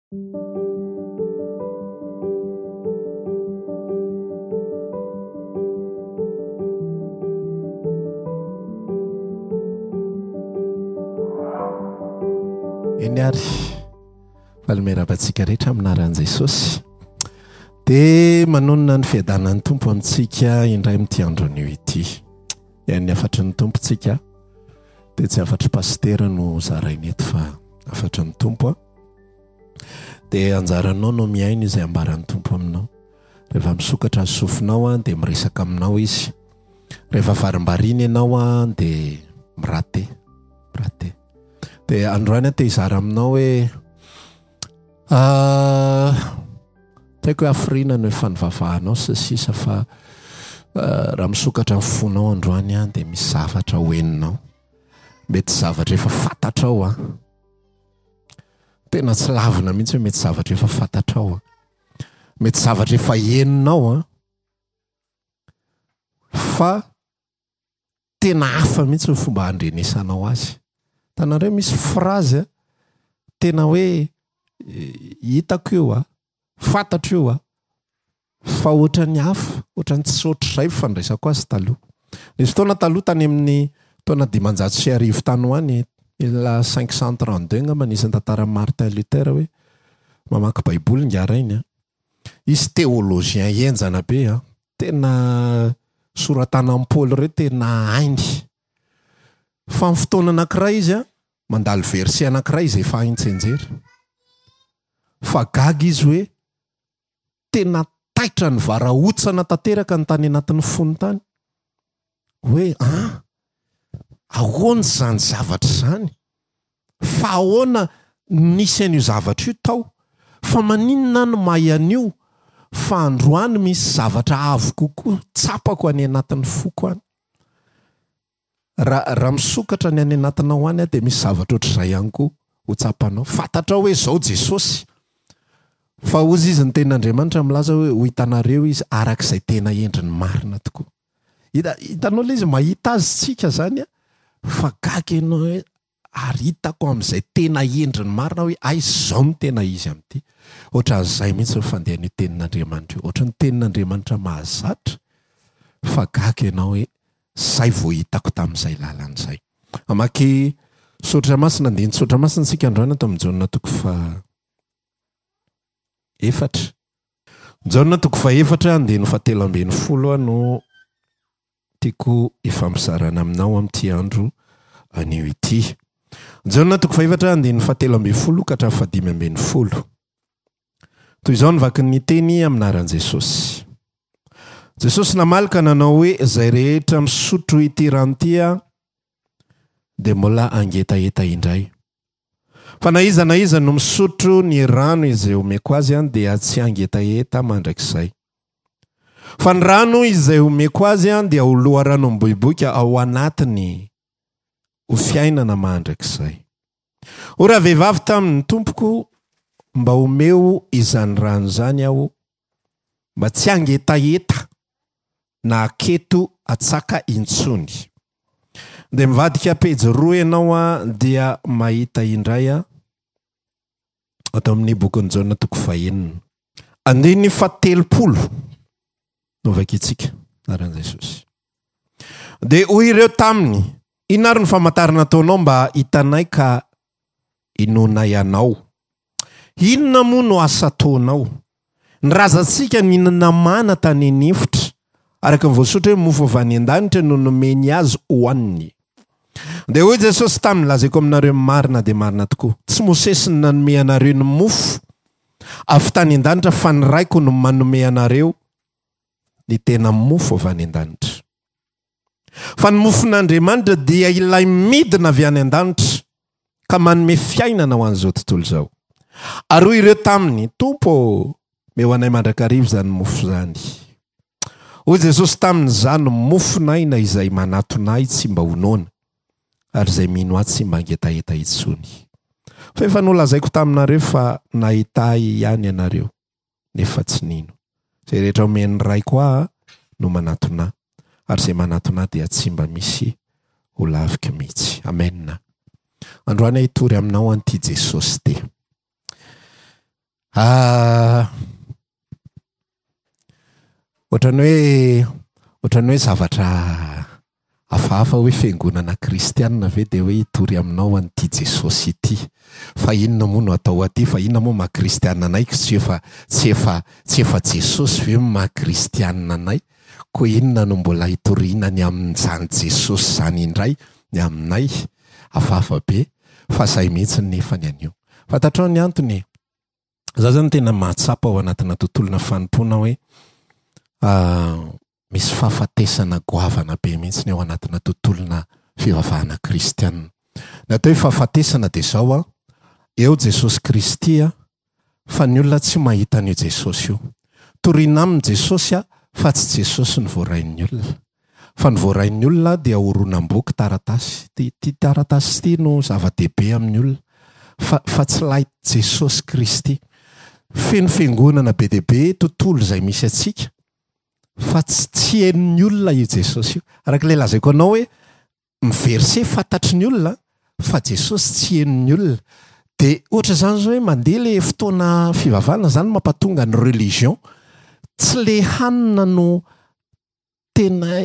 Eny ary, faly miarahaba antsika rehetra amin'ny anaran'i Jesosy. Dia manonona ny fiadanan'ny Tompo amintsika indray amin'ity andro anio ity. Ny hafatry ny Tompo tsika dia tsy hafatry pasitera no zaraina eto fa hafatry ny Tompo. Dia anjaranao no mihaino izay ambaran'ny Tompo aminao. Rehefa misokatra ny sofinao dia miresaka aminao Izy. Rehefa varimbariana ianao dia mirate, mirate. Dia androany aho te hizara aminao hoe ah, tsy haiko hoe hafiriana no efa nivavahanao sy ny sisa fa ah, raha misokatra ny fonao androany dia misy zavatra ho henonao. Mety zavatra efa fantatrao an. Tena tsy lavina mihitsy hoe mety zavatra efa fantatrao an. Mety zavatra efa henonao an. Fa tena hafa mihitsy ny fomba handrenesanao azy. Hitanareo misy phrase tena hoe hitako io an, fantatro io an, Fa ohatran'ny hafa, ohatran'ny tsy ohatr'izay ny fandraisako azy taloha. Nisy fotoana taloha tany amin'ny taona 1500 tany ho any, 1532 angamba nisy ny tantaran'i Martin Luther hoe mamaky baiboly ingahy rainy an. Izy théologien henjana be an, tena soratanan'i Paoly ireo tena hainy. Fa ny fotoana anankiray izy an, mandalo verset anankiray izay efa hainy tsianjery. Fa gaga izy hoe tena taitra nivarahontsana tanteraka ny tany anatin'ny fony tany hoe an ahoana izany zavatra izany fa ahoana nisy an'io zavatra io tao fa maninona aho no mahay an'io fa androany misy zavatra avo kokoa tsapako any anatin'ny foko any Raha raha misokatra ny any anatinao any dia misy zavatra ohatr'izay ihany koa ho tsapanao. Fantatrao hoe izao Jesosy. Fa hozy izy ny tenin'Andriamanitra milaza hoe ho hitanareo izy araka izay tena endriny marina tokoa. Hita, hitanao ilay izy mahita azy tsika zany a, fa gaga ianao hoe ary hitako amin'izay tena endriny marina hoe hay izao no tena izy amin'ity. Ohatran'izay mihitsy ny fandehan'io tenin'Andriamanitra io. Ohatran'ny tenin'Andriamanitra mahazatra fa gaga ianao hoe izay vao hitako tamin'izay lalana izay. Hamaky soratra masina, andinin-tsoratra masina isika androany ato amin'ny Jaona toko faha efatra. Jaona toko fahefatra andininy fahatelo ambin'ny folo no tiako hifampizarana aminao amin'ity andro anio ity. Jaona toko fahefatra andininy fahatelo ambin'ny folo ka hatramin'ny fahadimy ambin'ny folo. Toy izao ny vakin'ny teny amin'ny anaran'i Jesosy. Jesosy namaly ka nanao hoe izay rehetra misotro ity rano ity dia mbola hangetaheta indray. Fa na iza na iza no misotro ny rano izay omeko azy dia tsy hangetaheta mandrakizay. Fa ny rano izay omeko azy dia ho loharano miboiboika ao anatiny ho fiainana mandrakizay. Hoy ravehivavy taminy, Tompoko, mba omeo izany rano izany aho, mba tsy hangetaheta na haketo hatsaka intsony. Dia mivadika pejy roa ianao dia mahita indray ato amin'ny bokin'i Jaona toko fahenina. Andininy fahatelopolo no vakintsika, anaran'i Jesosy. Dia hoy ireo taminy, Inona ary no famantarana ataonao mba hitanay ka inoanay anao? Inona moa no asa ataonao? Ny razantsika nihinana mana tany an'efitra, araka ny voasoratra hoe mofo avy any an-danitra no nomeny azy hohaniny. Dia hoy Jesosy taminy, Lazaiko aminareo marina dia marina tokoa, tsy Mosesy no nanome anareo ny mofo avy tany an-danitra fa ny Raiko no manome anareo ny tena mofo avy any an-danitra. Fa ny mofon'Andriamanitra dia ilay midina avy any an-danitra ka manome fiainana ho an'izao tontolo izao. Ary hoy ireo taminy, Tompo ô, meo anay mandrakariva izany mofo izany. Hoy Jesosy taminy, Izaho no mofon'aina izay manatona ahy tsy mba ho noana, ary izay mino ahy tsy mba hangetaheta intsony. Fa efa nolazaiko taminareo fa nahita ahy ihany ianareo, nefa tsy nino. Izay rehetra omen'ny Raiko ahy no manatona ahy, ary izay manatona ahy dia tsy mba misy ho laviko mihitsy. Amen. Androany aho hitory aminao an'ity Jesosy ity. Ah, ohatran'ny hoe ohatran'ny hoe zavatra hafahafa hoe fiangonana kristianina ve dia hoe hitory aminao an'ity Jesosy ity. Fa inona moa no atao aty? Fa inona moa maha kristianina anay? Tsy efa tsy efa tsy efa Jesosy ve no maha kristianina anay? Koa inona no mbola hitoriana ny amin'izany Jesosy izany indray ny aminay? Hafahafa be fa zay mihitsy nefa ny anio. Fantatrao ny antony e? Za zany tena mahatsapa ao anatina tontolona fanompoana hoe misy fahafatesana goavana be mihitsy ny ao anatina tontolona fivavahana kristianina. Ny atao hoe fahafatesana dia izao an, eo Jesosy Kristy an, fa ny olona tsy mahita an'io Jesosy io. Torina aminy Jesosy fa tsy Jesosy no voarain'ny olona. Fa ny voarain'ny olona dia horonam-boky, taratasy. Ity, ity taratasy ity no zava-dehibe amin'ny olona, fa, fa tsy ilay Jesosy Kristy. Feno fiangonana be dia be tontolo izay misy antsika, fa tsy, tsy henon'ny olona io Jesosy io. Araka ilay lazaiko anao hoe, Mi-verser fantatry ny olona fa Jesosy tsy henon'ny olona. Dia ohatra izany zao hoe mandeha le fotoana fivavahana zany mampatonga ny religion. Tsy le hanina no tena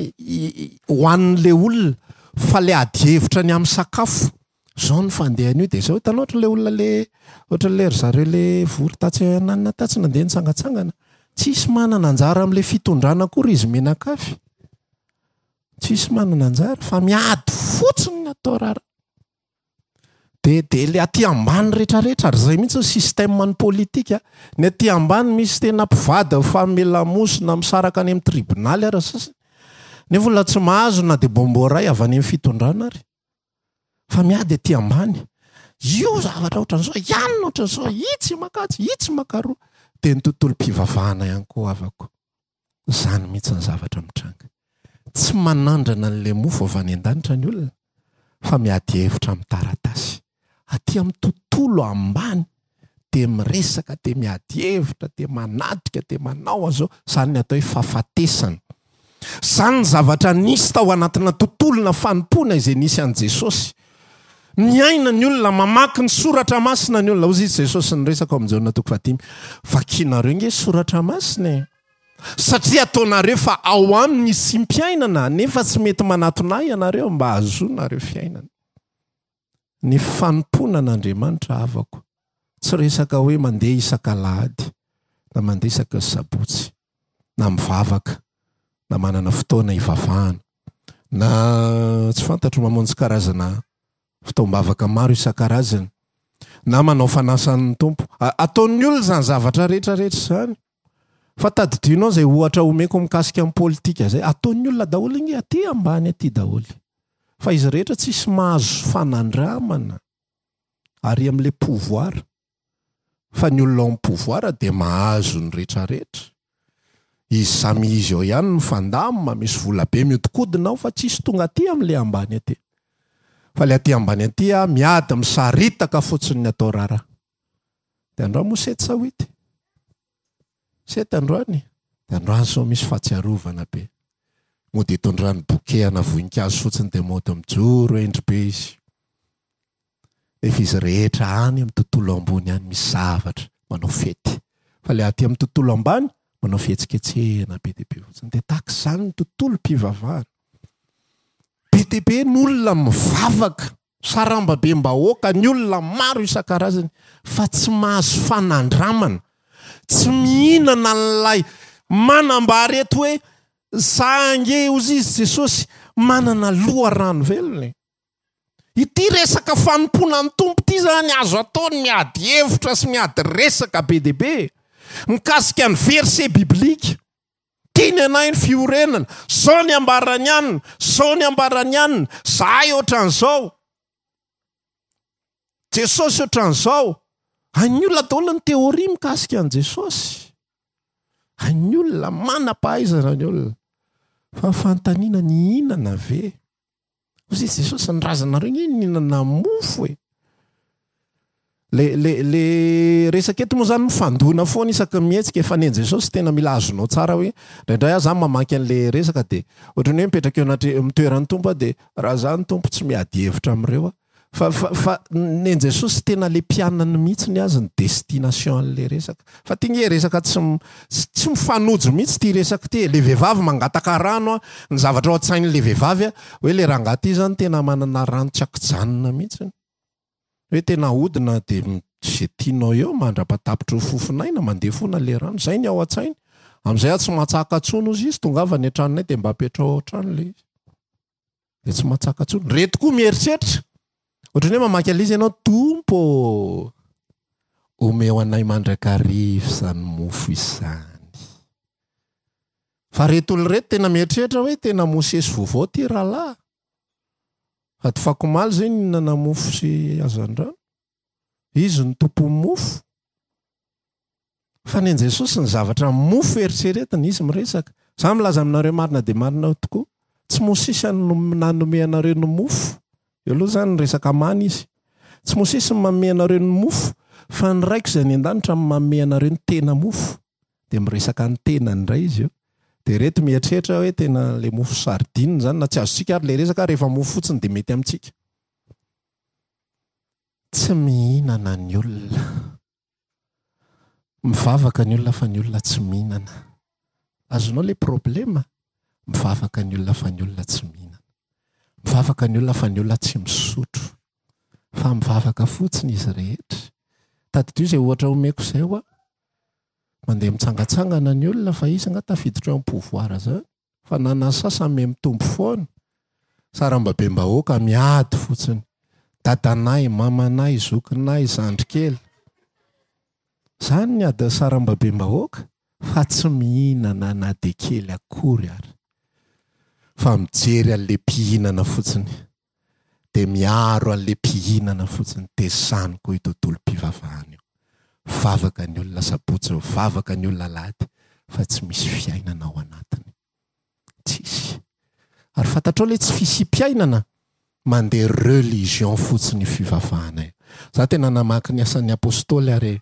hohanin'le olona fa le adihevitra ny amin'ny sakafo. Zao ny fandehan'io dia zao hitanao ohatra le olona le ohatra le ry zareo le vory tatsy ananona tatsy nandeha nitsangatsangana. Tsisy manana anjara amin'le fitondrana akory izy mianakavy. Tsisy manana anjara fa miady fotsiny ny atao raharaha. De de le aty ambany retraretra ary zay mihitsy ny système ny politika. Ny aty ambany misy tena mpivady mifanome lamosina misaraka any amin'ny tribonaly ara sasany. Nefa olona tsy mahazo na de bonbon iray avy any amin'ny fitondrana ary. Fa miady aty ambany. Io zavatra ohatran'izao, ianona ohatran'izao, itsy makatsy, itsy makaroa. De ny tontolom-pivavahana ihany koa havako. Izany mihitsy ny zavatra mitranga. Tsy manandrana an'ilay mofo avy any an-danitra ny olona fa miady hevitra amin'ny taratasy. Aty amin'ny tontolo ambany dia miresaka, dia miady hevitra, dia manatrika, dia manao an'izao. Izany ny atao hoe fahafatesana. Izany ny zavatra nisy tao anatina tontolona fanompoana izay nisy an'i Jesosy. Miaina ny olona, mamaky ny soratra masina ny olona. Hoy izy Jesosy niresaka ao amin'ny Jaona toko fahadimy, Vakinareo nge soratra masina e! Satria ataonareo fa ao aminy ny simpiainana, nefa tsy mety manatona ahy ianareo mba hahazoanareo fiainana. Ny fanompoana an'Andriamanitra havako, tsy resaka hoe mandeha isak'alahady, na mandeha isaky ny sabotsy, na mivavaka, na manana fotoana hivavahana, na tsy fantatro mamonjy karazana fotoam-bavaka maro isan-karazany, na manao fanasan'ny Tompo. Ataon'ny olona izany zavatra rehetra rehetra izany. Fa tadidinao izay ohatra omeko mikasika ny politika izay, ataon'ny olona daholo ange aty ambany aty daholo. Fa izy rehetra tsisy mahazo fanandramana ary amin'ilay pouvoir. Fa ny olona ao amin'ny pouvoir dia mahazo ny rehetra rehetra. Izy samy izy ao ihany mifandamina, misy vola be miodikodina ao fa tsisy tonga aty amin'ilay ambany aty. Fa ilay aty ambany aty miady misaritaka fotsiny ny atao raharaha. Dia androany moa sept sa huit? Sept androany. Dia androany sao misy fahatsiarovana be. Mody itondrany bouquet ana voninkazo fotsiny dia mody mijoro hendry be izy. Nefa izy rehetra any amin'ny tontolo ambony any misy zavatra manao fety. Fa ilay aty amin'ny tontolo ambany manao fihetsiketsehana be dia be fotsiny. Dia tahaka izany ny tontolom-pivavahana. Be dia be ny olona mivavaka, sarambabem-bahoaka, ny olona maro isan-karazany fa tsy mahazo fanandramana. Tsy mihinana an'ilay manambara eto hoe za ange hozy izy Jesosy manana loharano velona e. Ity resaka fanompoana ny Tompo ity izany azo atao ny miady hevitra sy miady resaka be dia be mikasika ny verset biblique. Tiany anay ny fiorenana, zao ny ambaran'ny anona, zao ny ambaran'ny anona, zahay ohatran'izao, Jesosy ohatran'izao. Hain'ny olona daholo ny théorie mikasika an'i Jesosy. Hain'ny olona, manam-pahaizana ny olona. Fa fanontaniana nihinana ve? Hoy izy Jesosy, ny razanareo nge nihinana mofo e. Le, le, le resaka eto moa zany mifandona foana isaky ny mihetsika efa nen'i Jesosy tena mila azonao tsara hoe indraindray aho zany mamaky an'le resaka de ohatran'ny hoe mipetraka eo anatre- amin'ny toeran'ny Tompo aho de raha za ny Tompo tsy miady hevitra amin'ireo aho. Fa fa fa nen'i Jesosy tena le mpianany mihitsy ny azy ny destination an'le resaka. Fa ty nge resaka tsy tsy mifanojo mihitsy ty resaka ty e. Le vehivavy mangataka rano a, ny zavatra ao an-tsain'le vehivavy a, hoe le rangahy ty zany tena manana rano tsy ankijanona mihitsy. Hoe tena ahodina de ze tianao eo mandra-patapitry ny fofon'aina mandeha foana le rano. Zay ny ao an-tsainy. Am'zay aho tsy mahatsaka intsony hozy izy, tongava any an-tranonay de mba apetraho ao an-trano le izy. Dia tsy mahatsaka intsony. Reto koa mieritreritra. Ohatran'ny hoe mamaky an'ilay izy ianao, Tompo ô, omeo anay mandrakariva izany mofo izany. Fa reto olona ireto tena mieritreritra hoe tena Mosesy vaovao ity rahalahy. Sady fakomaly izay nihinana mofo sy hazandrano. Izy no tompon'ny mofo. Fa ny an'i Jesosy ny zavatra mofo eritreretina, izy miresaka. Za milaza aminareo marina dia marina tokoa, tsy Mosesy no nanome anareo ny mofo. Eo aloha izany resaka mana izy. Tsy Mosesy no manome anareo ny mofo, fa ny Raiko izay any an-danitra no manome anareo ny tena mofo. Dia miresaka ny tenany indray izy eo. Dia ireto mieritreritra hoe tena ilay mofo sardine izany, na tsy azontsika ary ilay resaka, rehefa mofo fotsiny dia mety amintsika. Tsy mihinana ny olona. Mivavaka ny olona fa ny olona tsy mihinana. Azonao le problema? Mivavaka ny olona fa ny olona tsy mihinana. Mivavaka ny olona fa ny olona tsy misotro. Fa mivavaka fotsiny izy rehetra. Tadidio izay ohatra omeko izay hoa. Mandeha mitsangatsangana ny olona fa izy nga tafiditra eo am pouvoir zany. Fa nana sasany me mitombo foana. Sarambabem-bahoaka miady fotsiny. Dadanay, mamanay, zokinay, zandrikely. Zany ny adin'ny sarambabem-bahoaka fa tsy mihinana na dia kely akory ary. Fa mijery an'le mpihinana fotsiny. Dia miaro an'le mpihinana fotsiny. Dia zany koa io tontolom-pivavahana io. Mivavaka ny olona sabotsy, mivavaka ny olona alahady fa tsy misy fiainana ao anatiny. Tsisy. Ary fantatrao le tsy fisiam-piainana? Mandeha religion fotsiny io fivavahana io. Za tena namaky ny asan'ny apostoly ary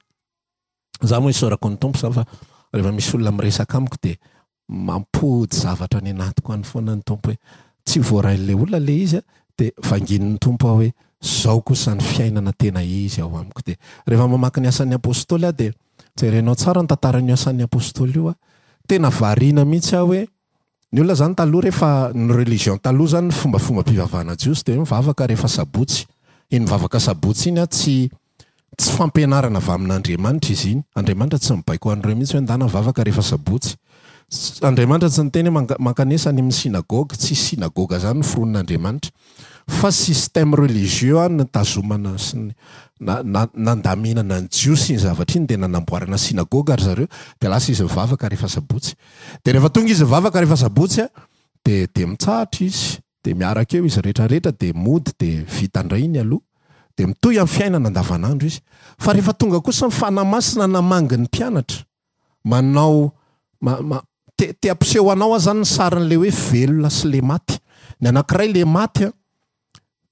za moa isaorako ny Tompo za fa rehefa misy olona miresaka amiko dia mampody zavatra any anatiko any foana ny Tompo hoe tsy voarain'ilay olona ilay izy dia vanginin'ny Tompo aho hoe zao kosa ny fiainana tena izy ao amiko dia rehefa mamaky ny asan'ny apostoly aho dia jerenao tsara ny tantaran'io asan'ny apostoly io tena variana mihitsy aho hoe ny olona zany taloha rehefa ny religion taloha zany ny fombafombam-pivavahana jiosy dia hoe mivavaka rehefa sabotsy iny mivavaka sabotsy iny tsy Tsy fampianarana avy amin'Andriamanitra izy iny. Andriamanitra tsy mibaiko an'ireo mihitsy hoe ndana mivavaka rehefa sabotsy. Andriamanitra tsy niteny hoe mankanesa any amin'ny synagoga. Tsisy synagoga izany noforonin'Andriamanitra. Fa système religieux any nitazomana sy ny nandaminana ny Jiosy iny zavatra iny dia nanamboarana synagoga ry zareo dia lasa izy mivavaka rehefa sabotsy. Dia rehefa tonga izy mivavaka rehefa sabotsy dia dia mitsahatra izy. Dia miaraka eo izy rehetra rehetra dia mody dia vita indray iny aloha. Dia mitohy amin'ny fiainana andavanandro izy. Fa rehefa tonga kosa ny Fanahy Masina namangy ny mpianatra, manao, ma, ma, te, te hampiseho anao aho zany ny sarin'ilay hoe velona sy le maty. Ny anankiray le maty an,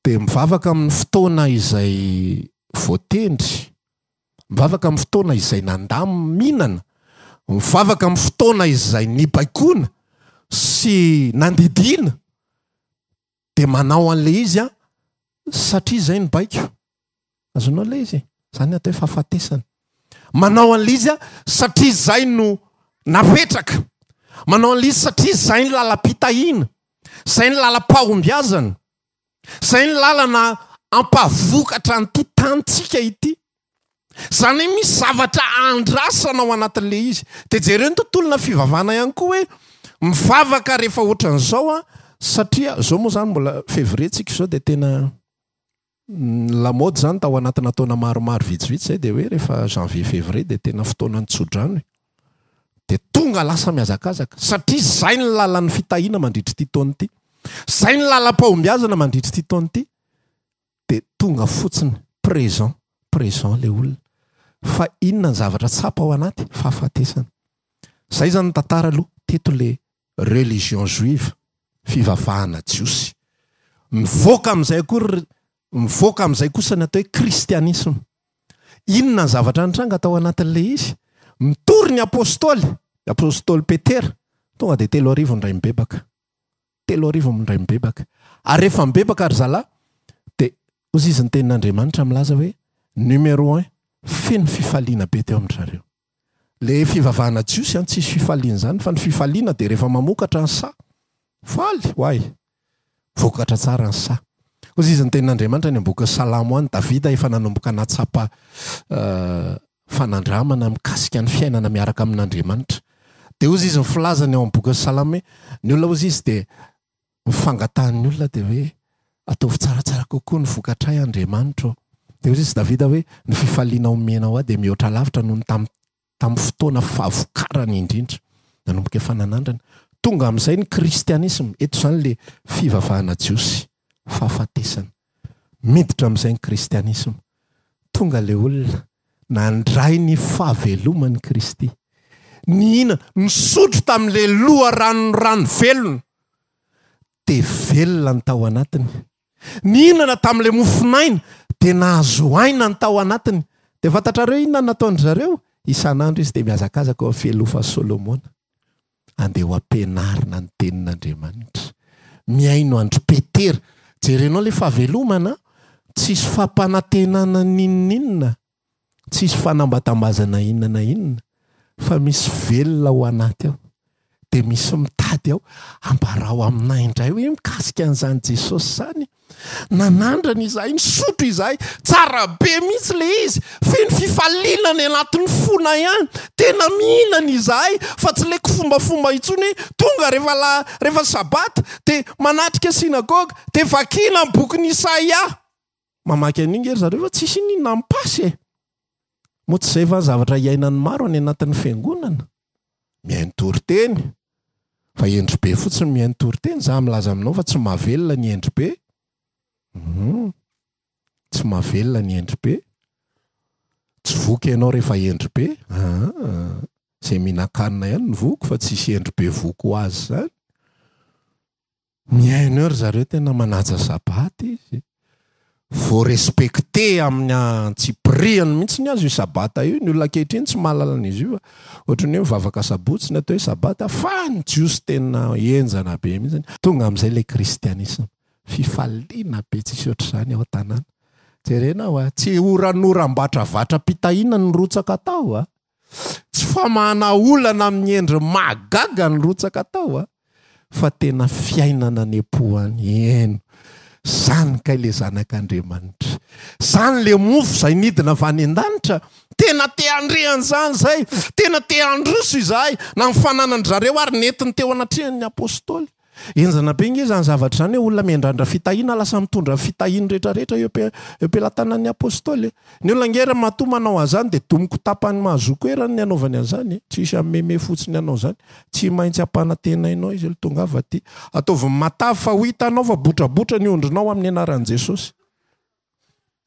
dia mivavaka amin'ny fotoana izay voatendry, mivavaka amin'ny fotoana izay nandaminana, mivavaka amin'ny fotoana izay nibaikoana sy nandidiana, dia manao an'ilay izy an, satria izay ny baiko. Azonao ilay izy? Izany ny atao hoe fahafatesana. Manao an'ilay izy an, satria izay no napetraka. Manao an'ilay izy satria izay ny lalam-pitahiana, izay ny lalam-pahombiazana. Izay ny lalana hampahavokatra an'ity tanintsika ity. Izany hoe misy zavatra andrasana ao anatin'ilay izy. Dia jereo ny tontolona fivavahana ihany koa hoe mivavaka rehefa ohatran'izao an, satria izao moa izany mbola février tsika izao dia tena ny lamaody izany tao anatina taona maromaro vitsivitsy izay dia hoe rehefa janvier février dia tena fotoanan'ny tsodrano e. Dia tonga lasa mihazakazaka satria izay ny lalan'ny fitahiana mandritra ity taona ity. Izay ny lalam-pahombiazana mandritra ity taona ity. Dia tonga fotsiny présent, présent ilay olona. Fa inona ny zavatra tsapa ao anaty? Fahafatesana. Izay izany ny tantara aloha teto ilay religion juive, fivavahana jiosy. Mivoaka amin'izay akory, mivoaka amin'izay kosa ny atao hoe kristianisma. Inona ny zavatra nitranga tao anatin'ilay izy? Mitory ny apostoly, ny apostoly Petera, tonga dia 3000 indray mibebaka. 3000 indray mibebaka. Ary rehefa mibebaka ry zalahy, dia Hozy izy ny tenin'Andriamanitra milaza hoe numéro un, feno fifaliana be teo amin-dry zareo. Le fivavahana jiosy an, tsisy fifaliana izany fa ny fifaliana dia rehefa mamokatra ny saha. Faly, oay. Vokatra tsara ny saha. Hozy izy ny tenin'Andriamanitra any am-bokin'ny Salamo any, Davida efa nanomboka nahatsapa fanandramana mikasika ny fiainana miaraka amin'Andriamanitra. Dia hozy izy ny filazany ao amin'ny bokin'ny Salamo hoe, ny olona hozy izy dia Ny fangatahan'ny olona dia hoe, Ataovy tsaratsara kokoa ny vokatray, Andriamanitra ô. Dia hoy izy Davida hoe, Ny fifaliana omenao ahy dia mihoatra lavitra noho ny tamin'ny tamin'ny fotoana fahavokarany indrindra. Nanomboka efa nanandrana. Tonga amin'izay ny kristianisma. Eto izany ilay fivavahana jiosy. Fahafatesana. Miditra amin'izay ny kristianisma. Tonga ilay olona nandray ny fahaveloman'i Kristy. Nihinana, nisotro tamin'ilay loharanon'ny rano velona. Dia velona ny tao anatiny. Nihinana tamin'ilay mofon'aina, dia nahazo aina ny tao anatiny. Dia fantatrareo inona no nataon-dry zareo? Isan'andro izy dia mihazakazaka eo amin'ny fialofan'i Solomona. Andeha ho ampianarina ny tenin'Andriamanitra. Mihaino an-dry Petera. Jerenao ilay fahavelomana an! Tsisy fampanantenana n'inon'inona, tsisy fanambatambazana inona na inona, fa misy velona ao anaty ao. Dia misy mitady ao, ambarao aminay indray hoe mikasika an'izany Jesosy izany. Nanandrana izahay, nisotro izahay, tsara be mihitsy ilay izy, feno fifaliana any anatin'ny fonay any, tena mihinana izahay fa tsy ilay kifombafomba intsony hoe tonga rehefa la rehefa sabata dia manatrika synagoga dia vakiana ny bokin'i Isaia. Mamaky an'io nge ry zareo fa tsisy inona ampasy e! Moa tsy izay va ny zavatra iainan'ny maro any anatin'ny fiangonana? Mihaino toriteny, fa hendry be fotsiny mihaino toriteny, za milaza aminao fa tsy mahavelona ny hendry be. Hum, tsy mahavelona ny hendry be. Tsy voky ianao rehefa hendry be. Aa, izay mihinan-kanina ihany no voky fa tsisy hendry be voky ho azy izany. Mihaino eo ry zareo tena manaja sabata izy. Vao respecter amin'ny antsipirihany mihitsy ny azy io sabata io. Ny olona ankehitriny tsy mahalala an'izy io fa ohatran'ny hoe mivavaka sabotsy ny atao hoe sabata fa ny jiosy tena henjana be mihitsy. Tonga amin'izay ilay kristianisma. Fifaliana be tsisy ohatr'izany ao an-tanàna. Jerena hoa, tsy oranoram-batravatram-pitahiana no nirotsaka tao a. Tsy famahana olana amin'ny endriny mahagaga ny rotsaka atao a! Fa tena fiainana any am-po any. Eny, zany kay le zanak'Andriamanitra. Zany le mofo izay nidina avy any an-danitra. Tena te handre an'izany izay. Tena te handroso izahay. Na ny fananan-dry zareo ary nentiny teo anatrehan'ny Apostoly. Henjana be nge izany zavatra izany hoe olona miandrandra fitahiana lasa mitondra ny fitahiany rehetra rehetra eo am-pelatanan'ny apostoly e. Ny olona nge raha matoa manao an'izany dia domiko tapany mahazoako erany ny anaovany an'izany e. Tsisy hameme fotsiny hanao izany. Tsy maintsy ampanantenainao izy aloha tongava aty. Ataovy matavy fa ho hitanao fa botrabotra ny ondrinao amin'ny anaran'i Jesosy.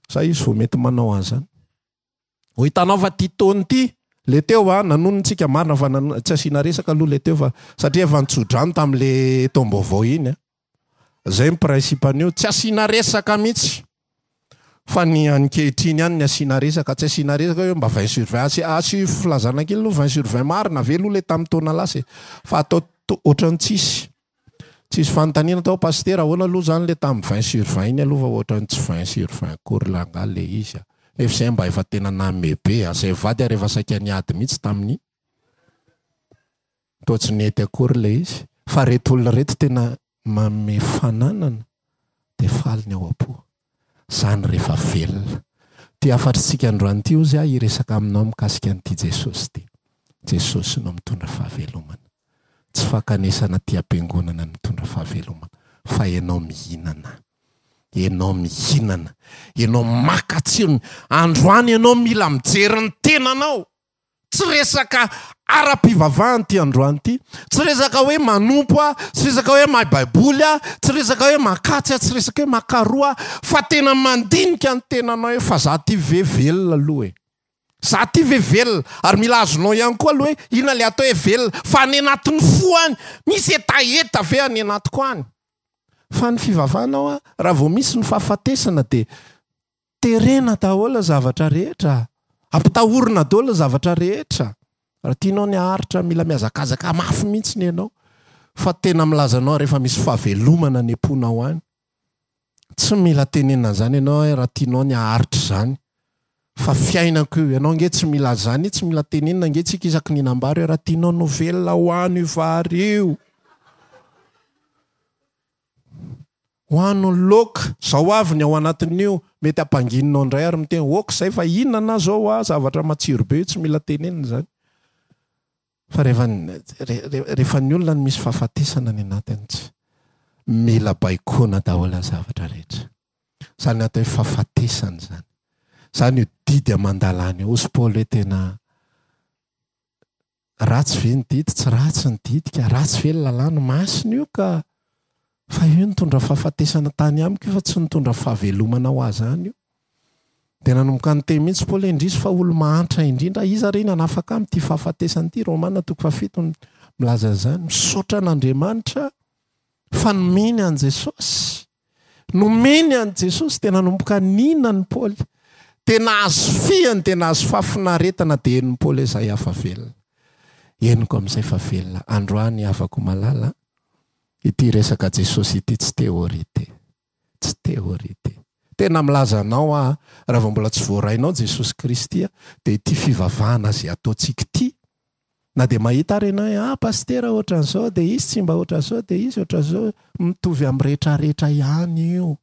Zay izy vao mety manao an'izany. Ho hitanao fa ty taona ity, le teo a, nanonona tsika marina fa tsy asiana resaka aloha le teo fa satria efa nitsodrano tamin'le taom-baovao iny a. Zay ny principe an'io, tsy asiana resaka mihitsy. Fa ny ankehitriny ihany ny asiana resaka, tsy asiana resaka hoe mba 20 sur 20, asio asio filazana kely aloha 20 sur 20 marina ve aloha le tamin'ny taona lasa e. Fa atao ohatran'ny tsisy. Tsisy fanontaniana tao Pasitera, ahoana aloha zany le tamin'ny 20 sur 20 iny aloha fa ohatran'ny tsy 20 sur 20 akory la angaha le izy a! Nefa izay mba efa tena nanome be a! Zay vady ary efa saika niady mihitsy tamin'ny toa tsy nety akory le izy fa reto olona reto tena manome fananana de faly ny ao am-po. Zany rehefa velona. Ty hafatritsika androany ty ozy aho hiresaka aminao mikasika an'ity Jesosy ity. Jesosy no mitondra fahavelomana. Tsy fankanesana aty am-piangonana no mitondra fahavelomana fa ianao mihinana. Ianao mihinana. Ianao maka tsirony. Androany ianao mila mijery ny tenanao. Tsy resaka ara-pivavahana ity androany ity. Tsy resaka hoe manompo aho, tsy resaka hoe mahay baiboly aho, tsy resaka hoe makatsy aho, tsy resaka hoe makaroa aho, fa tena mandinika ny tenanao hoe fa za ty ve velona aloha e? Za ty ve velona? Ary mila azonao ihany koa aloha hoe inona le atao hoe velona? Fa any anatin'ny fo any, misy hetaheta ve any anatiko any? Fa ny fivavahana hoa, raha vao misy ny fahafatesana dia Terena daholo ny zavatra rehetra. Ampitahorina daholo ny zavatra rehetra. Raha tianao ny haharitra, mila mihazakazaka mafy mihitsy ny ianao. Fa tena milaza anao rehefa misy fahavelomana any am-ponao any. Tsy mila tenenina an'izany ianao hoe raha tianao ny haharitra izany. Fa fiainako io. Ianao ange tsy mila an'izany, tsy mila tenenina ange tsika isaky ny hinam-bary hoe raha tianao no velona hohano io vary io. Hohano ny laoka. Zao avy ny ao anatin'io. Mety hampangininao indray ary miteny ok izay fa hihinana aho zao ah, zavatra matsiro be io tsy mila tenenina izany. Fa rehefa rehefa ny olona no misy fahafatesana any anatiny tsy mila baikoana daholo ny zavatra rehetra. Izany atao hoe fahafatesana izany. Izany io didy aman-dalàna io. Hozy Paoly hoe tena ratsy ve ny didy? Tsy ratsy ny didy ka. Ratsy ve ny lalàna? Masina io ka. Fa io nitondra fahafatesana tany amiko io fa tsy nitondra fahavelomana ho ahy izany io. Dia nanomboka niteny mihitsy Paoly hoe indrisy fa olo-mahantra indrindra, iza re ny hanafaka ahy amin'ity fahafatesana ity? Romana toko fahafito no milaza an'izany. Misaotra an'Andriamanitra fa nomeny an'i Jesosy. Nomeny an'i Jesosy dia nanomboka nihinana Paoly. Dia nahazo fihany, dia nahazo fahafinaretana, dia henon'i Paoly hoe izay hafa velona. Henoko amin'izay fa velona. Androany havako malala, Ity resaka Jesosy ity tsy théorie ity. Tsy théorie ity. Tena milaza anao aho, raha vao mbola tsy voarainao Jesosy Kristy dia ity fivavahana izay ataontsika ity, na dia mahita ary ianao hoe ah pasitera ohatran'izao dia izy tsy mba ohatran'izao dia izy ohatran'izao, mitovy amin'ny rehetrarehetra ihany io.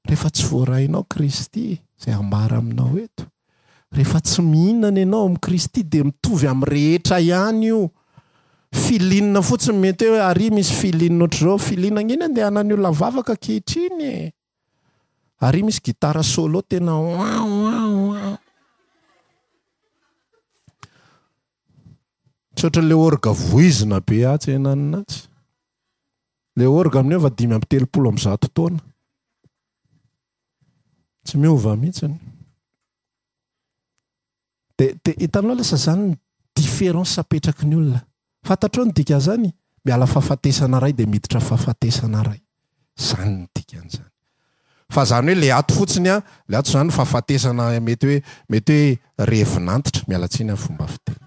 Rehefa tsy voarainao Kristy, izay ambara aminao eto, rehefa tsy mihinana ianao amin'i Kristy dia mitovy amin'ny rehetra ihany io. Feeling fotsiny mety hoe ary misy feeling ohatr'izao, feeling ange ny andehanan'ny olona mivavaka ankehitriny e. Ary misy gitara solo tena ouin ouin ouin. Tsy ohatran'ilay orga voizina be atsy enanina atsy. Ilay orga amin'io efa 135 taona. Tsy miova mihitsy. Dia dia hitanao lasa zany ny différence apetraky ny olona. Fantatrao ny dikan'izany? Miala fahafatesana iray dia miditra fahafatesana iray. Zany ny dikan'izany. Fa zany hoe le ato fotsiny an, le ato zany fahafatesana mety hoe mety hoe revin'antitra, miala tsiny amin'ny fomba fiteny.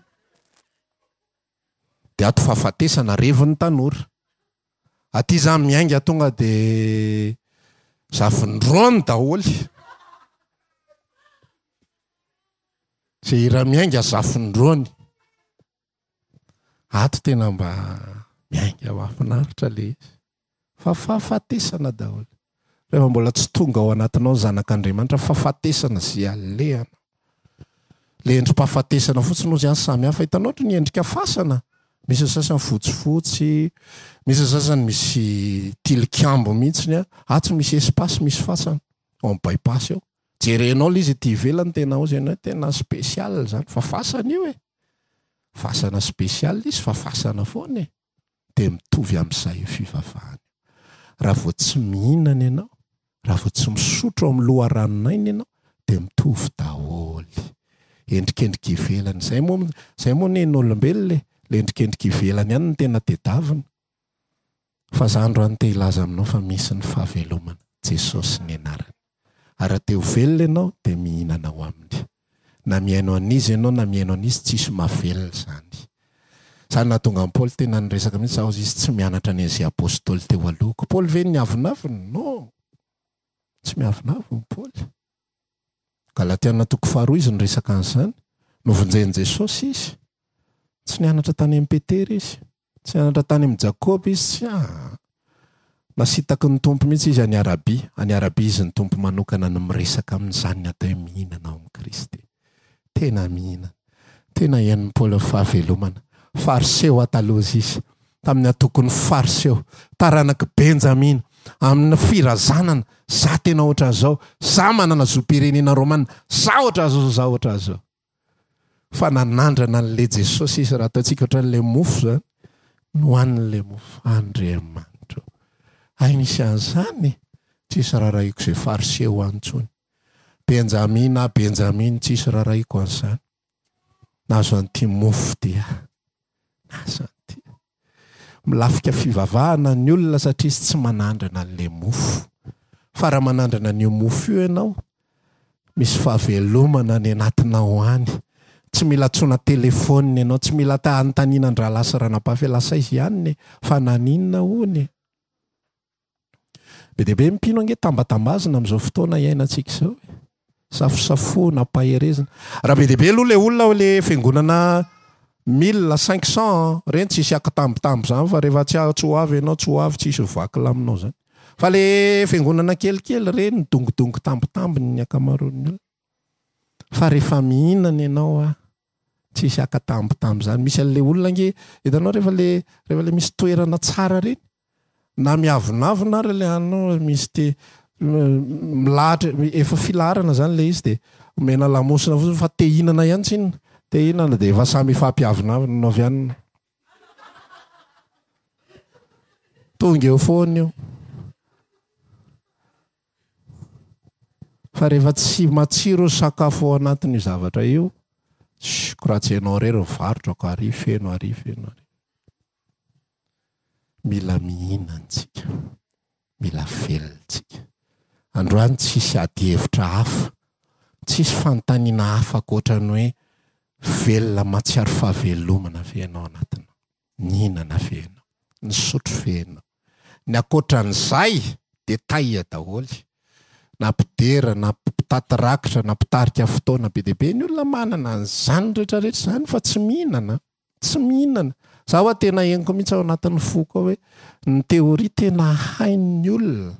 Dia ato fahafatesana revin'ny tanora. Aty za miainga tonga de zafindrony daholo. Ze hira miainga zafindrony. Ato tena mba miainga mahafinaritra le izy. Fa fahafatesana daholo. Rehefa mbola tsy tonga ao anatinao ny zanak'Andriamanitra, fahafatesana izay alehana. Le endri-pahafatesana fotsiny ozy any samy hafa. Hitanao ohatry ny endrika fasana. Misy ny sasany fotsifotsy, misy ny sasany misy tilikambo mihitsiny a. Atsy misy espace misy fasana ao amin'ny bypass eo. Jerenao le izy ety ivelany tena ozy ianao hoe tena spécial zany fa fasana io e. Fasana spécial izy fa fasana foana e. dia mitovy amin'izay io fivavahana io. Raha vao tsy mihinana ianao, raha vao tsy misotro ao amin'ny loharanon'aina ianao, dia mitovy daholo. Endrikendrika ivelany. Izay moa, izay moa ny olombelona e. Ilay endrikendrika ivelany ihany no tena tedavina. Fa za androany te hilaza aminao fa misy ny fahavelomana. Jesosy ny anarany. Ary raha te ho velona ianao dia mihinana ao aminy. Na mihaino an'iza ianao na mihaino an'iza tsisy mahavelona izany. Izany nahatonga an'i Paoly tena niresaka mihitsy zaho izy tsy mianatra ny an'izay apostoly teo alohako. Paoly ve niavonavona? Non. Tsy miavonavona Paoly. Galatiana toko faharoa izy niresaka an'izany. Novonjen'i Jesosy izy. Tsy nianatra tany amin'i Petera izy. Tsy nianatra tany amin'i Jakoba izy, tsy aa. Nasitaky ny Tompo mihitsy izy any Arabia. Any Arabia izy ny Tompo manokana no miresaka aminy, izany ny atao hoe mihinana ao amin'i Kristy. Tena mihinana. Tena henon'i Paoly ny fahavelomana. Fariseo taloha izy, tamin'ny antokon'ny Fariseo, taranak'i Benjamina, amin'ny firazanana, za tena ohatran'izao, za manana zom-pirenena romana, za ohatran'izao, za ohatran'izao. Fa nanandrana an'ilay Jesosy izy, raha ataontsika ohatran'ilay mofo izany, nohanin'ilay mofo. Andriamanitra ô! Hay misy an'izany e! Tsisy rarahiko izay Fariseo any intsony. Benjamina, Benjamina, tsisy rarahiko an'izany. Nahazo an'ity mofo ity aho. Nahazo an'ity. Milafika fivavahana ny olona satria izy tsy manandrana an'ilay mofo. Fa raha manandrana an'io mofo io ianao, misy fahavelomana any anatinao any. Tsy mila antsoina telefaonina ianao, tsy mila anontaniana an-drahalahy sy ranabavy hoe lasa aiza i anona e, fa naninona hono e. Be dia be ny mpino ange tambatambazina amin'izao fotoana iainantsika izao e. Safosafoana, ampaherezina. Raha be dia be aloha ilay olona ao ilay fiangonana mille, cinq cents, ireny tsisy akitambitamby izany fa rehefa tsy tsy ho avy ianao tsy ho avy, tsisy ho vaky laminao izany. Fa ilay fiangonana kelikely ireny midongidongy tambitambiny ny ankamaroan'ny olona. Fa rehefa mihinana ianao a, tsisy akatambitamby izany. Misy an'ilay olona ange, hitanao rehefa ilay rehefa ilay misy toerana tsara ireny, Na miavonavona ary le anao misy te milahatra efa filaharana zany le izy de omena lamosina fotsiny fa te hihinana ihany tsinona te hihinana de efa samy hifampiavonavona anao avy any tonga eo foana io fa rehefa tsy matsiro ny sakafo ao anatin'io zavatra io ko raha tsy ianao irery mivarotra ko ary feno ary feno ary Mila mihinana tsika. Mila velona tsika. Androany tsisy adihevitra hafa, tsisy fanontaniana hafa ankoatra ny hoe velona mahatsiaro fahavelomana ve ianao anatinao? Nihinana ve ianao? Nisotro ve ianao? Ny ankoatran'izay détail daholo. Na mpidera, na mpitaty rakitra, na mpitarika fotoana be dia be ny olona manana an'izany rehetrarehetra izany fa tsy mihinana. Tsy mihinana. Za hoa tena henoko mihitsy ao anatin'ny foko ao hoe ny théorie tena hain'ny olona.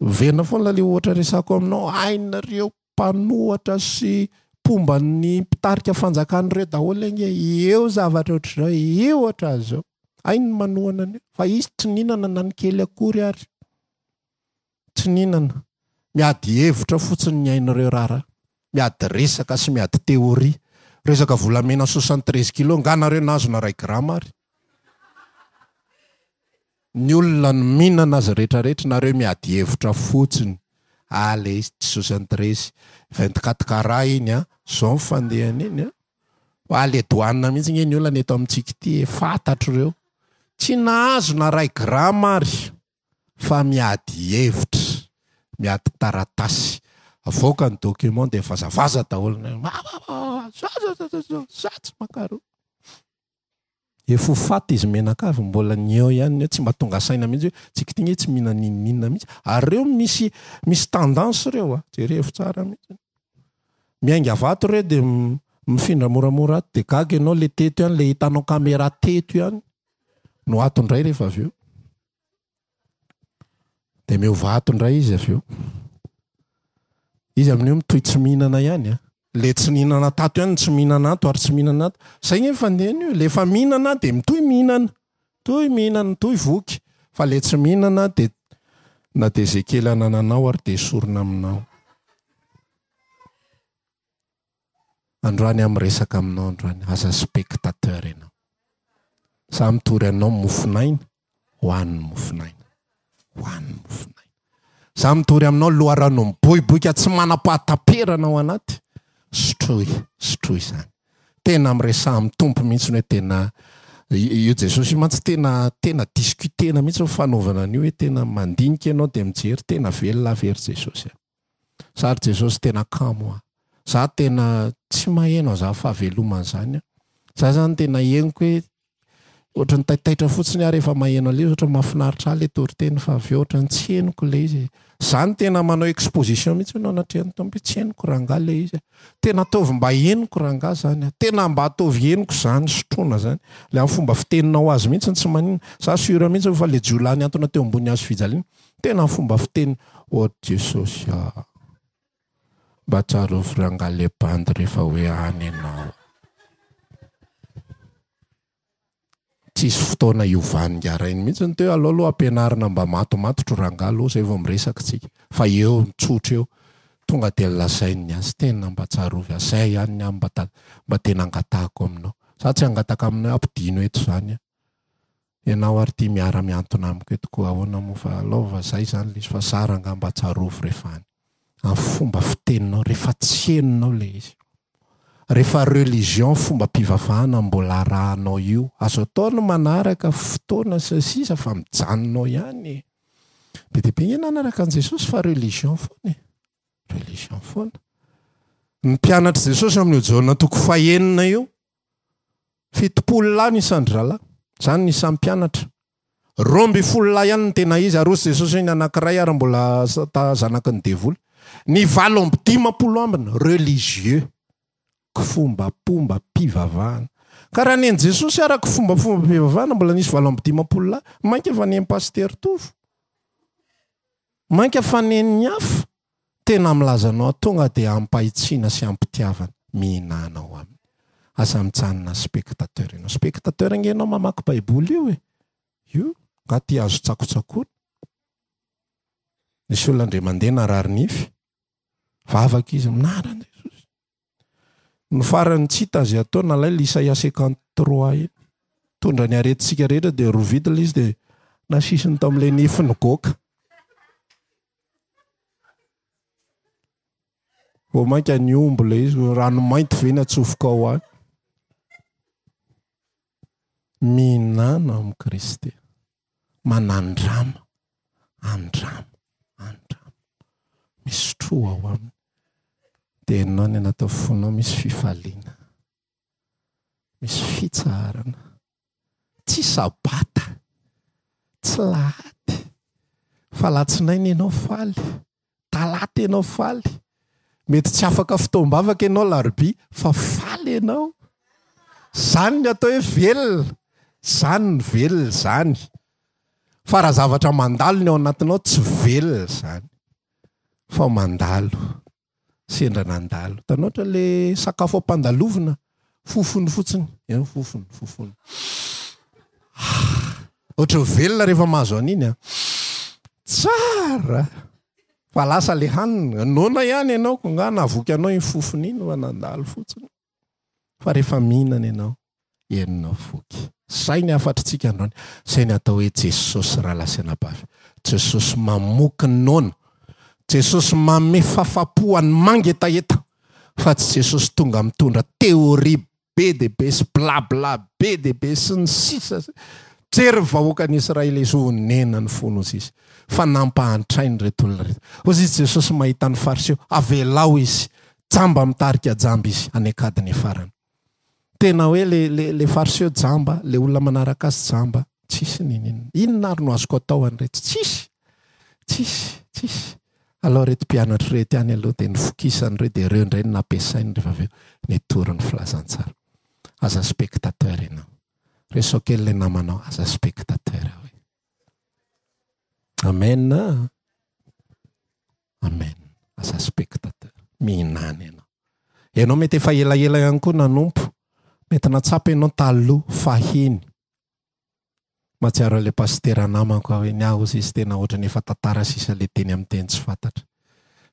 Miverina foana le ohatra resako aminao, hainareo mpanohatra sy mpomba ny mpitarika fanjakana ireo daholo ange eo zavatra ohatr'izao, eo ohatran'izao. Hainy ny manohana an'io. Fa izy tsy nihinana na ny kely akory ary. Tsy nihinana. Miady hevitra fotsiny ny ain'ireo raharaha. Miady resaka sy miady théorie. Resaka volamena 73 kilos, nga nareo nahazo na ray grama ary? Ny olona no mihinana azy rehetra rehetra, nareo miady hevitra fotsiny. Ah le izy tsy 73, 24 carats iny an, zao ny fandehany iny an. Fa le douane mihitsy nge ny olana eto amintsika ity e, fantatro ireo. Tsy nahazo na ray grama ary. fa miady hevitra, miady taratasy, avoaka ny document dia vazavaza daholo ny za tsy makaroa. Efa ho faty izy mianakavy mbola ny eo ihany ny eo, tsy mba tonga saina mihitsy hoe tsika ity nge tsy mihinana n'inon'inona mihitsy. Ary ireo misy misy tendance ireo a, jerevo tsara mihitsy. Miainga avy ato ireo dia mifindra moramora ato dia gaga ianao le teto ihany, le hitanao caméra teto ihany no ato indray rehefa avy eo. Dia miova ato indray izy avy eo. Izy amin'io mitohy tsy mihinana ihany a. Le tsy nihinana tato ihany no tsy mihinana ato ary tsy mihinana ato. Zay nge ny fandehany io. Le efa mihinana dia mitohy mihinana. Mitohy mihinana, mitohy voky. Fa le tsy mihinana dia na dia ze kely anananao ary dia esorina aminao. Androany aho miresaka aminao androany, aza spectateur ianao. Za mitory anao mofonaina, ho an'ny mofonaina. Ho an'ny mofonaina. Za mitory aminao loharano miboiboika tsy manam-pahataperana ao anaty. Sotroy, sotroy izany. Tena miresaha amin'ny Tompo mihitsy hoe tena io Jesosy io mantsy tena tena discuter-na mihitsy ny fanaovana an'io hoe tena mandinika ianao dia mijery tena velona ve ry Jesosy a. Za ry Jesosy tena kamo a. Za tena tsy maheno an'izany fahavelomana izany aho. Za zany tena henoko hoe ohatran'ny taitaitra fotsiny aho rehefa maheno an'ilay izy, ohatran'ny mahafinaritra ahy ilay toriteny fa avy eo ohatran'ny tsy henoko ilay izy. Za no tena manao exposition mihitsy eo anatrehan'ny Tompo hoe tsy henoko rangahy ilay izy a. Tena ataovy mba henoko rangahy izany a. Tena mba ataovy henoko izany sotroina izany. Ilay amin'ny fomba fiteninao azy mihitsy no tsy maninona. Za sûr mihitsy fa ilay jiolahy nihantona teo ambony hazo fijaliana, Tena fomba fiteny oh Jesosy ah. Mba tsarovy rangah le bandy rehefa hoe any ianao. Tsisy fotoana hiovan'ny ngarainy mihitsy ny teo, aleo aloha ampianarina mba matomatotro rangah aloha zay vao miresaka tsika. Fa eo mitsotra eo, tonga dia lazainy ny azy, tena mba tsarovy ahy, zay ihany ny ahy mba mba tena angatahako aminao. Za tsy hangataka aminao hoe ampidino eto zany an. Ianao ary ity miara miantona amiko eto koa ahoana moa fa alao fa zay zany le izy fa zara angamba tsarovy rehefa any amin'ny fomba fiteninao rehefa tsy henonao le izy rehefa religion fombam-pivavahana mbola arahanao io azo atao ny manaraka fotoana sy ny sisa fa mijanona ao ihany e be dia be nge nanaraka an'i Jesosy fa religion foana e religion foana ny mpianatr'i Jesosy amin'io Jaona toko fahenina io 70 lahy ny isan-dry zalahy. Izany ny isan'ny mpianatra. 12 lahy ihany no tena izy, ary hozy Jesosy hoe ny anankiray ary mbola zanaky ny devoly. Ny 58 ambiny, religieux, kifombafomba-pivavahana. Ka raha nen'i Jesosy ara kifombafomba-pivavahana mbola nisy 58 lahy, mainka fa nen'i Pasitera Tovo. Mainka fa nen'ny hafa. Tena milaza anao tonga dia ampahitsiana sy ampitiavana. Mihinana ao aminy. Aza mijanona spectateur ianao. Spectateur ange ianao mamaky baiboly io e. Io nga ty azo tsakotsakoana. Nisy olona indray mandeha narary nify. Vavaka izy, anaran'i Jesosy. Ny farany tsy hita izay atao, nalaina ilay Isaia 53 iny. Mitondra ny aretintsika rehetra dia rovidy ilay izy dia nasisiny tao amin'ilay nifiny goaka. Vao mainka nihombo ilay izy, rano mainty ve ny atsofoka ao any? Mihinana amin'i Kristy. Manandrama, andramo, andramo. Misotroa ao aminy. Dia henonao ny anatin'ny fonao misy fifaliana. Misy fitsaharana. Tsy sabata, tsy lahady, fa alatsinainy ianao faly. Talata ianao faly. Mety tsy afaka fotoam-bavaka ianao alarobia fa faly ianao. Zany ny atao hoe velona. Zany ny velona zany. Fa raha zavatra mandalo ny ao anatinao tsy velona zany. Fa mandalo. Sendra nandalo. Hitanao ohatra le sakafo ampandalovina, fofony fotsiny. Eo fofony, fofony. Ohatry ny velona rehefa mahazo an'iny an. Tsara! Fa lasa le hanina. Noana ihany ianao ko nga nahavoky anao iny fofony iny fa nandalo fotsiny. Fa rehefa mihinana ianao, henonao voky. Zay ny hafatritsika androany. Zay ny atao hoe Jesosy rahalahy sy anabavy. Jesosy mamoky noana. Jesosy manome fafapo an'ny mangetaheta. Fa tsy Jesosy tonga mitondra théorie be dia be sy bla bla be dia be sy ny sisa. Jery ny vahoakan'i Israely izy honena ny fony hozy izy fa nampahantrainy ireto olona ireto. Hozy izy Jesosy mahita ny Fariseo, avelao izy, jamba mitarika jamba izy any an-kadiny farany. Tena hoe le le le Fariseo jamba, le olona manaraka azy jamba, tsisy ninininona. Inona ary no azoko atao an'ireto? Tsisy! Tsisy! Tsisy! Alao ireto mpianatro ireto ihany aloha dia nivokisany ireo dia ireo indray no nampiasainy rehefa avy eo nitory ny filazantsara. Aza spectateur ianao. Resaho kely ilay namanao, aza spectateur hoe. Amen. Amen. Aza spectateur. Mihinana ianao. Ianao mety efa elaela ihany koa nanompo. Mety natsapa ianao taloha fahiny. Mahatsiaro an'ilay pasitera namako aho hoe ny ahy hozy izy tena ohatran'ny efa tantara sisa ilay teny amin'ny teny tsy fantatra.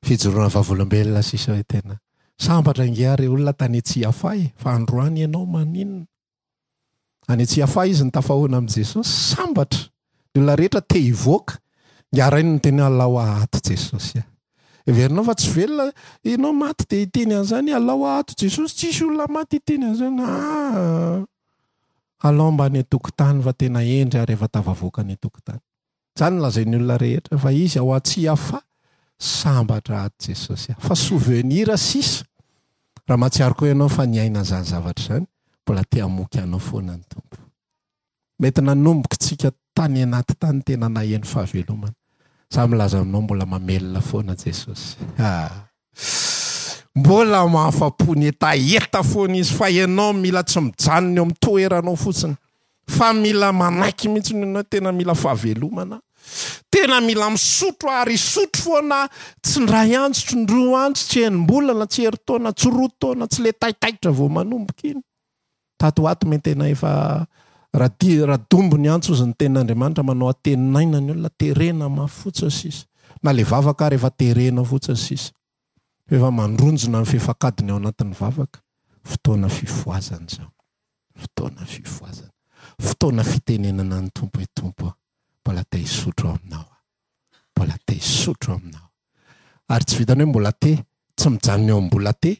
Fijoroana vavolombelona sisa hoe tena sambatra ange aho re olona tany Tsiafahy e, fa androany ianao maninona? Any Tsiafahy izy no tafahoana amin'i Jesosy, sambatra! Ny olona rehetra te hivoaka, ingahy rainy niteny hoe alao aho ato Jesosy a! Heverinao fa tsy velona ianao maty dia hiteny an'izany alao aho ato Jesosy, tsisy olona maty hiteny an'izany, aa! Alao mba any an-tokotany fa tena hendry aho rehefa tafavoaka any an-tokotany. Izany no lazain'ny olona rehetra fa izy ao Antsiafahy sambatra ato Jesosy a. Fa souvenir sisa. Raha mahatsiaro koa ianao fa niaina an'izany zavatra izany, mbola te hamoky anao foana ny Tompo. Mety nanomboka tsika tany anaty tany tena naheno fahavelomana. Za milaza aminao mbola mamelona foana Jesosy. Ah. Mbola mahafapo ny hetaheta foana izy fa ianao mila tsy mijanona eo amin'ny toeranao fotsiny fa mila manaiky mihitsy ny ianao tena mila fahavelomana. Tena mila misotro ary hisotro foana tsy indray andro, tsy indroa andro, tsy enim-bolana, tsy herintaona, tsy roa taona, tsy le taitaitra vao manomboka iny. Tato ho ato mety tena efa raha di raha dombo ny antso ozy ny tenin'Andriamanitra manao atenaina ny olona terena mafy fotsiny sisa. Na le vavaka ary efa terena fotsiny sisa. Efa mandronjona ny fefakadiny ao anatin'ny vavaka. Fotoana fifohazana izao. Fotoana fifohazana. Fotoana fitenenana ny Tompo hoe Tompo a, mbola te hisotro ao aminao aho. Mbola te hisotro ao aminao. Ary tsy vitan'ny hoe mbola te, tsy mijanona eo amin'ny mbola te,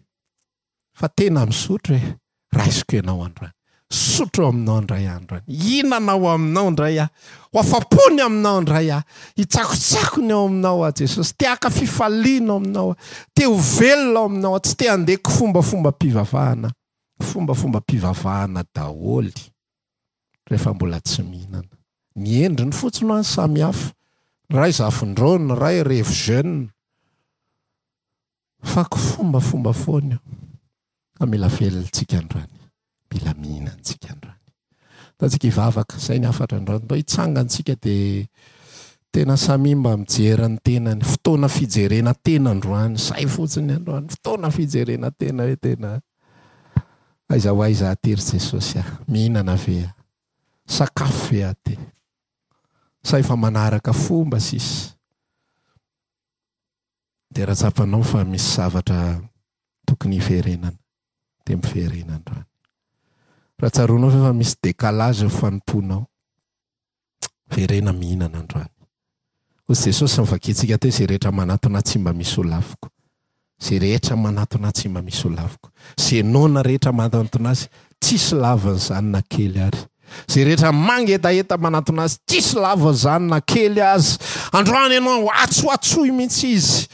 Fa tena misotro e! Raisiko ianao androany. Sotro aminao indray aho androany. Hihinana ao aminao indray aho. Ho afa-po ny aminao indray aho. Hitsakotsako ny ao aminao aho Jesosy. Te haka fifaliana ao aminao aho. Te ho velona ao aminao aho. Tsy te handeha kifombafomba-pivavahana aho. Kifombafomba-pivavahana daholo rehefa mbola tsy mihinana. Ny endriny fotsiny hoa samy hafa. Ny iray zafin-drô, ny iray revy jeune. Fa kifombafomba foana io. Fa mila velontsika androany. Mila mihinantsika androany. Ataontsika hivavaka, izay ny hafatra androany. Ndao hitsangantsika dia tena samia mba mijery ny tenany. Fotoana fijerena tena androany. Izay fotsiny androany. Fotoana fijerena tena hoe tena aiza ho aiza aty ry Jesosy ah. Mihinana ve aho? Sakafo ve aty? Sa efa manaraka fomba sisa? Dia raha tsapanao fa misy zavatra tokony hiverenana dia miverena androany. Raha tsaroanao fa efa misy décalage ny fanompoanao, verena mihinana androany. Hoy Jesosy novakintsika teo, izay rehetra manatona ahy tsy mba misy ho laviko. Izay rehetra manatona ahy tsy mba misy ho laviko. Izay noana rehetra manatona azy, tsisy laviny izany na kely ary. Izay rehetra mangetaheta manatona azy, tsisy laviny izany na kely aza. Androany ianao, atsoatsoy mihitsy izy.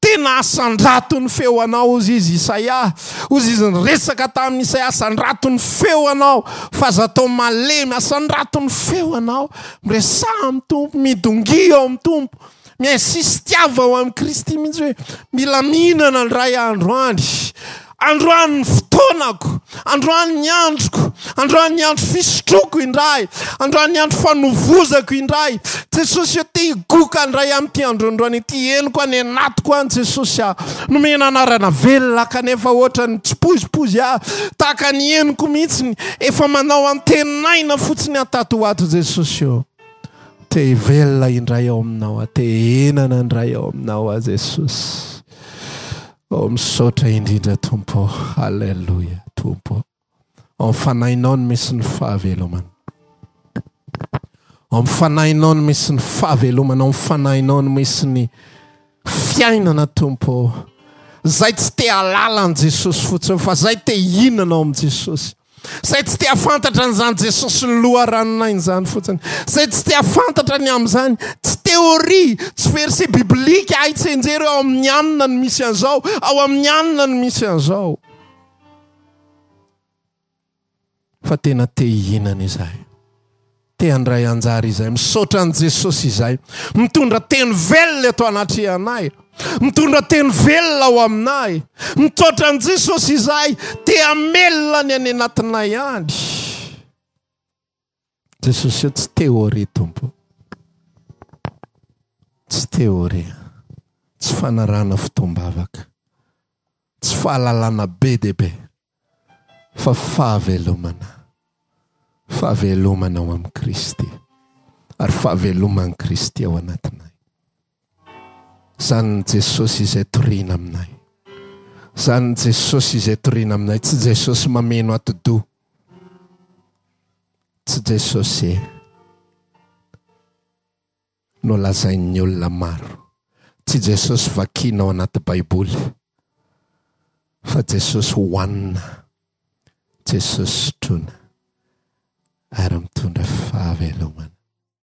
Tena asandrato ny feo anao, hozy izy Isaia. Hozy izy niresaka tamin'i Isaia, asandrato ny feo anao, fa aza atao malemy, asandrato ny feo anao. Miresaha amin'ny Tompo, midongia ao amin'ny Tompo. Mi-insistiava ao amin'i Kristy mihitsy hoe mila mihinana indray aho androany. Androany ny fotoanako, androany ny androko, androany ny andro fisotroako indray, androany ny andro fanovozako indray. Jesosy ô, te higoka indray amin'ity andro androany ity, henoko any anatiko any Jesosy aho. Nomena anarana velona kanefa ohatran'ny tsy pozipozy ahy, tahaka ny henoko mihitsy, efa manao antenaina fotsiny aho tato ho ato Jesosy ô. Te hivelona indray ao aminao aho, te hihinana indray ao aminao aho Jesosy. Oh, misaotra indrindra Tompo. Alléluia, Tompo. Ao amin'ny fanahinao no misy ny fahavelomana. Ao amin'ny fanahinao no misy ny fahavelomana, ao amin'ny fanahinao no misy ny fiainana Tompo. Zay tsy te halala an'i Jesosy fotsiny fa zay te hihinana ao amin'i Jesosy. Zay tsy te hahafantatra an'izany Jesosy loharanon'aina izany fotsiny. Zay tsy te hahafantatra ny amin'izany, tsy théorie, tsy verset biblique, hay tsy enjery ao amin'ny anona no misy an'izao, ao amin'ny anona no misy an'izao. Fa tena te hihinana izahay. Te handray anjara izahay. Misaotra an'i Jesosy izahay. Mitondra teny velona eto anatrehanay. Mitondra teny velona ao aminay. Misaotra an'i Jesosy izahay. Te hamelona ny any anatinay any. Jesosy io tsy théorie Tompo. Tsy théorie. Tsy fanarahana fotoam-bavaka. Tsy fahalalana be dia be. Fa fahavelomana. Fahavelomana ao amin'i Kristy. Ary fahaveloman'i Kristy ao anatinay. Izany ny Jesosy izay torina aminay. Izany ny Jesosy izay torina aminay. Tsy Jesosy mameno atidoha. Tsy Jesosy no lazain'ny olona maro. Tsy Jesosy vakiana ao anaty Baiboly. Fa Jesosy hohanina. Jesosy sotroina. Ary mitondra fahavelomana.